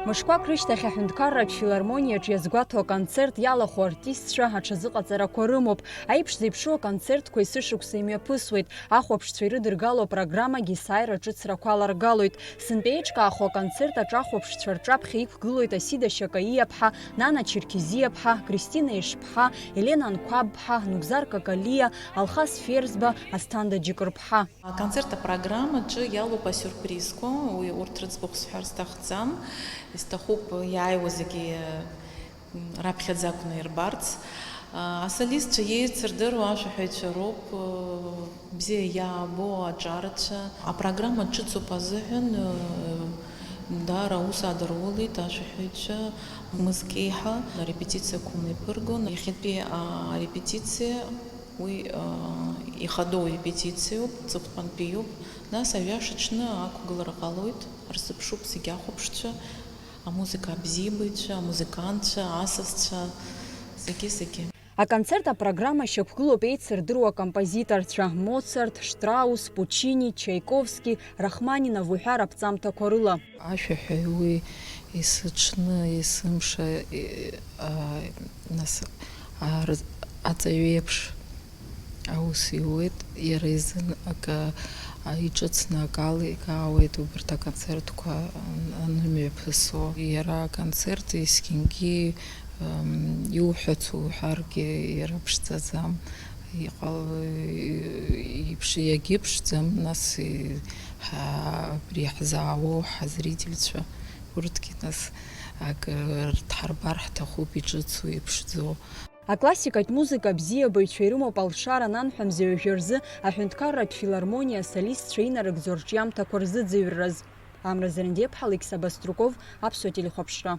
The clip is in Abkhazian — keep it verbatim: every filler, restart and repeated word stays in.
Мышқәак рышьҭахь аҳәынҭқарратә филармониаҿ иазгәаҭо аконцерт иалахәу артистцәа аҽазыҟаҵарақәа рымоуп. Аиԥш зеиԥшу аконцертқәа есышықәса имҩаԥысуеит. Ахәаԥшцәа ирыдыргало апрограммагьы есааира ҿыцрақәа аларгалоит. Сынтәа еиҿкаахо аконцерт аҿы ахәаԥшцәа рҿаԥхьа иқәгылоит Асида Шьакаиаԥҳа, Нана Черкезиаԥҳа, Кристина Ешԥҳа, Елена Анқәабԥҳа, Нугзар Какалиа, Алхас Ферзба, Асҭанда Џьыкырԥҳа. Аконцерт апрограммаҿы иалоуп асиурпризқәа, уи урҭ рыӡбахә сҳәар сҭахӡам. Исҭахуп иааиуа зегьы, м, раԥхьаӡа акәны ирбарц. А, асолистцәа еицырдыруа ашәаҳәаҩцәа роуп, э, бзиа иаабо аҿарацәа. Апрограмма ҿыцуп азыҳәан, э, даара аус адырулеит ашәаҳәаҩцәа. Мызкеиҳа арепетициақәа мҩаԥыргон. Иахьатәи арепетициа Уи, аа, ихадоу репетициоуп, ҵыхәтәантәиуп. Нас аҩаша аҽны ақәгылара ҟалоит, рзыԥшуп зегьы ахәаԥшцәа, амузыка абзиабаҩцәа, амузыкантцәа, асасцәа, зегьы-зегьы. Аконцерт апрограмма шьақәгылоуп еицырдыруа акомпозиторцәа, Моцарт, Штраус, Пучини, Чаиковски, Рахманинов уҳәа раԥҵамҭақәа рыла. Ашәаҳәаҩ уи есыҽны, есымша, и-, а, нас, а, рыз-, аҵаҩы еиԥш аус иуеит, иара изын акы, а, иҿыцны акы аликаауеит убарҭ аконцертқәа ан-, анымҩаԥысуа. Иара аконцерт есқьынгьы, ам, иуҳәац уҳәаргьы иара ԥшӡаӡам. Иҟал-, иԥш-, иагьыԥшӡам, нас, и-, ҳа-, абри иаҳзаауоу ҳазрительцәа, урҭгьы, нас, акы рҭҳарбар ҳҭахуп, иҿыцу, иԥшӡоу. Аклассикатә музыка абзиабаҩцәа ирымоуп алшара ананҳәа мза ҩажәа рзы аҳәынҭқарратә филармониа асолистцәа инарыгӡо арҿиамҭақәа рзыӡырҩраз. Амра Зерендеиԥҳа, Алықьса Баструков, Аԥсуа телехәаԥшра.